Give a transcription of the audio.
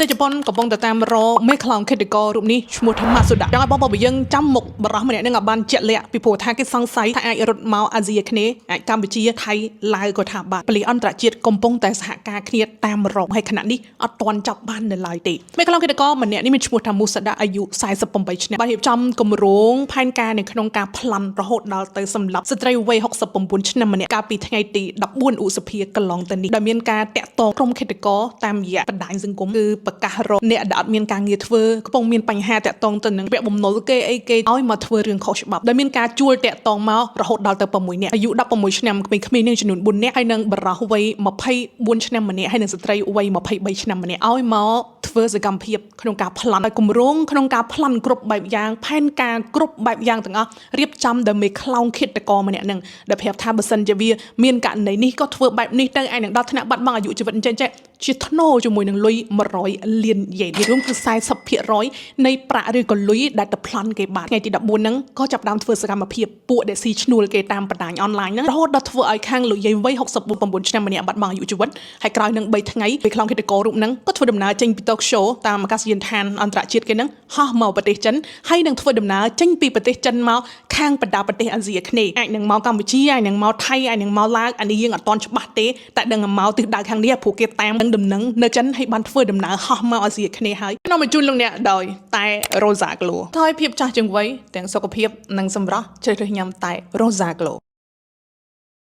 នៅជប៉ុនកំពុងតែតាមរកមេខ្លោងឃាតកររូបនេះឈ្មោះថាម៉ាស៊ូដាចង់ឲ្យបងប្អូនយើងចាំមុខបរោះម្នាក់នឹងឲ្យបានជាក់លាក់ពីព្រោះថាគេសង្ស័យថាអាចរត់មកអាស៊ីអាគ្នេយ៍អាចកម្ពុជាថៃឡាវក៏ថាបានប៉ូលីសអន្តរជាតិកំពុងតែសហការគ្នាតាមរកហើយខណៈនេះអត់ទាន់ចាប់បាននៅឡើយទេមេខ្លោងឃាតករម្នាក់នេះមានឈ្មោះថាមូសាដាអាយុ48ឆ្នាំបានរៀបចំគម្រោងផែនការនៅក្នុងការប្លន់រហូតដល់ទៅសម្លាប់ស្ត្រីវ័យ69ឆ្នាំម្នាក់កាលពីថ្ងៃទី14ឧសភាកន្លងទៅនេះដោយមានការតាក់ទងក្រុមឃាតករតាមរយៈបណ្ដាញសង្គមគឺប្រកាសរកអ្នកដែលអត់មានការងារធ្វើកំពុងមានបញ្ហាតាក់ទងទៅនឹងពាក់បំណុលគេអីគេឲ្យមកធ្វើរឿងខុសច្បាប់ដោយមានការជួលតាក់ទងមករហូតដល់ទៅ6នាក់អាយុ16ឆ្នាំក្មេងៗនឹងចំនួន4នាក់ហើយនិងបរិះវ័យ24ឆ្នាំម្នាក់ហើយនិងស្ត្រីវ័យ23ឆ្នាំម្នាក់ឲ្យមកធ្វើសកម្មភាពក្នុងការប្លន់ហើយគម្រោងក្នុងការប្លន់គ្រប់បែបយ៉ាងផែនការគ្រប់បែបយ៉ាងទាំងអស់រៀបចំដោយមេខ្លោងឃាតករម្នាក់ហ្នឹងដែលប្រាប់ថាបើសិនជាវាមានករណីនេះក៏ធ្វើបែបនេះទៅឯងនឹងដល់ថ្នាក់បាត់បង់អាយុជីវិតអញ្ចឹងចេះជាធ្នូជាមួយនឹងលុយ100លានយេននិយាយរួមគឺ40%នៃប្រាក់ឬក៏លុយដែលទៅប្លន់គេបានថ្ងៃទី14ហ្នឹងក៏ចាប់ផ្ដើមធ្វើសកម្មភាពពួកដែលស៊ីឈ្នួលគេតាមបណ្ដាញអនឡាញហ្នឹងរហូតដល់ធ្វើឲ្យខាងលោកយាយវ័យ69ឆ្នាំម្នាក់បាត់បង់អាយុជីវិតហើយក្រោយនឹង3ថ្ងៃពេលខ្លោងឃាតកររូបហ្នឹងក៏ធ្វើដំណើរចេញពីតូក្យូតាមអាកាសយានដ្ឋានអន្តរជាតិគេហ្នឹងហោះមកប្រទេសចិនហើយនឹងធ្វើដំណើរចេញពីប្រទេសចិនមកខាងបណ្ដាប្រទេសអាស៊ីអាគ្នេយ៍អាចនឹងមកកម្ពុជាអាចនឹងមកថៃអាចនឹងមកឡាវអានេះយើងអត់ទាន់ច្បាស់ទេតែដឹងតែមកទិសដៅខាងនេះព្រោះគេតាមនឹងដំណឹងនៅចិនហើយបានធ្វើដំណើរហោះមកអាស៊ីអាគ្នេយ៍ហើយនាំមកជូនលោកអ្នកដោយតែ Rosa Glow ថយភាពចាស់ជាងវ័យទាំងសុខភាពនិងសម្រស់ជ្រើសរើសញ៉ាំតែ Rosa Glow។